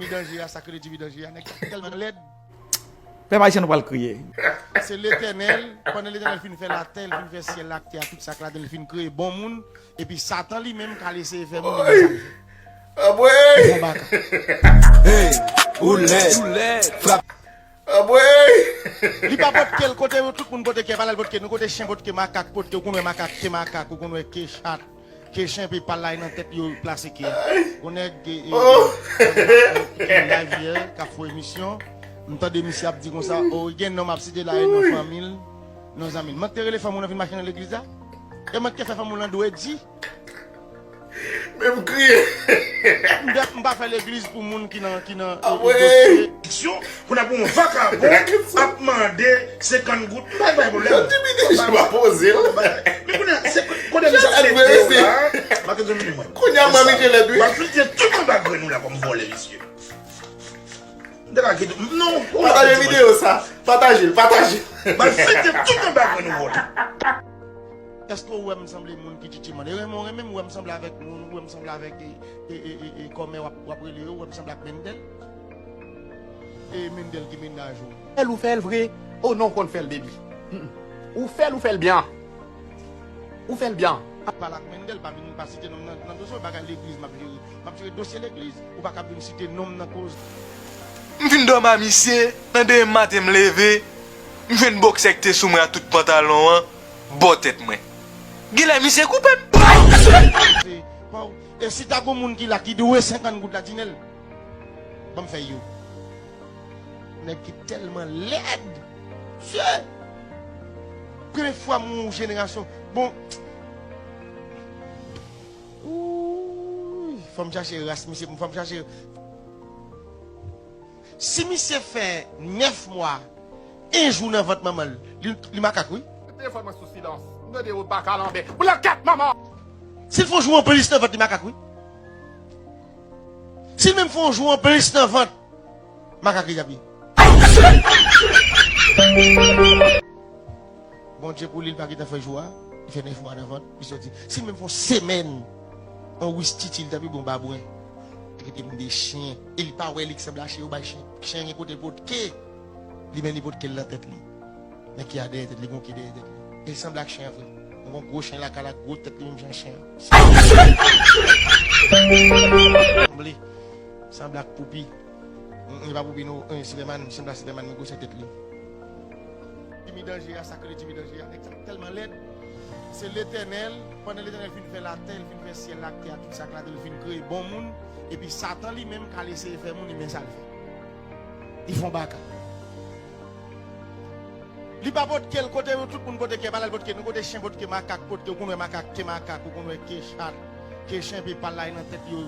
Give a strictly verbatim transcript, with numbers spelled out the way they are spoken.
Jimmy Danje a, sa k rele Jimmy Danje a, nèg sa tèlman lèd. Pèp ayisyen, nou pral kriye. Se Letènèl, pandan Letènèl fin fè latè, l fin fè syèl la ak tè a, tout sa k ladan l, l fin kreye bon moun, epi Satan li menm k al eseye fè moun, li menm sa l fè. Anmwey! Bon baka. Hey, ou lèd. Frap. Anmwey! Li pa potke l kote yo, tout moun potke, pa l al potke nou, kote chen potke, makak potke, ou konn wè makak, ke makak, ou konn wè ke chat. Ke chen epi pal la nan tèt yo plase ke a. Gon nèg e, e, e, e, live yè, k ap fè emisyon. M tande misye ap di konsa, o, gen non m ap site la, e non fanmi l, non zanmi l. Mwen k te rele fanm ou nan vin mache nan legliz la? E mwen k te fè fanm ou lan dwe di? Men m kriye. M pa fè legliz pou moun ki nan, ki nan, e, e, dosye. Pou n ap yon vakabon ap mande senkant goud. M pa bay pwoblèm. Yo ti piti jan pa poze l. Men kounye a, se kote misye ap mete yo la. Kounye a mwen, Michelet, wi. M ap fete tout anba grenn ou la kòm vòlè, mesye. M te ka kite. Non, ou pa gade videyo sa. Pataje l, pataje l. M ap fete tout anba grenn ou vòlè. Èske ou wè m sanble moun ki tchitchi man? E renmen ou renmen m, ou wè m sanble avèk moun, ou wè m sanble avèk, e, e, e, e, e, kòmè w ap, w ap rele yo, ou wè m sanble ak Mendel? E Mendel ki mennaj ou. Fè l ou fè l vre? O non, ou konn fè l, baby. Mm, mm. Ou fè l, ou fè l byen. Ou fè l byen. Pale ak Mendel, pa vin pa site non m nan, nan dosye bagay legliz m ap jere. M ap jere dosye legliz. Ou pa ka vin site non m nan koz. M fin dòmi a misye, nan de maten m leve, m jwenn bòksè ki te sou mwen a tout pantalon an bò tèt mwen. Genlè misye koupe m. Se pa w. E si ta gon moun ki la ki dwe senkant goud la, di l. Ban m fè yo. Nèg ki tèlman lèd. Mesye! Premye fwa m wè yon jenerasyon. Bon. Wouy, fò m chache ras misye, fò m chache. Si misye fè nèf mwa, en jou nan vant manman l, li, li makak, wi. Telefòn mwen sou silans. M tande ou baka lanbè. Blanket manman! Si l fè yon jou anplis nan vant, li makak, wi. Si l menm fè yon jou anplis nan vant, makak li t ap ye. Bondye pou li, li pa gentan fè jou a, li fè nèf mwa nan vant, li soti. Si l menm fè yon semèn, yon wistiti, li t ap ye bon babwen. Li rete moun de chen. E li pa wè li ki sanble a chen, yo bay chen. Chen gen kote l potke. Li menm li potke l nan tèt li. Men ki a dèyè tèt li, gon ki dèyè tèt li. E li sanble ak chen an vre. Gon gwo chen lakay la, gwo tèt li menm jan chen an. Sanble, sanble ak poupi. Mm, mm, li pa poupi non, eh, Superman, li sanble ak Superman, men gwosè tèt li. Jimmy Danje a, sa k rele Jimmy Danje a, nèg sa tèlman lèd. Se Letènèl, pandan Letènèl fin fè latè, l fin fè syèl la ak tè a, tout sa k ladan l, l fin kreye bon moun, epi Satan li menm k al eseye fè moun, li men sa l fè. Li fè yon baka. Li pa potke l kote yo, tout moun potke, pa l al potke nou, kote chen potke, makak potke, ou konn wè makak, ke makak, ou konn wè ke chat, ke chen, epi pal la nan tèt yo.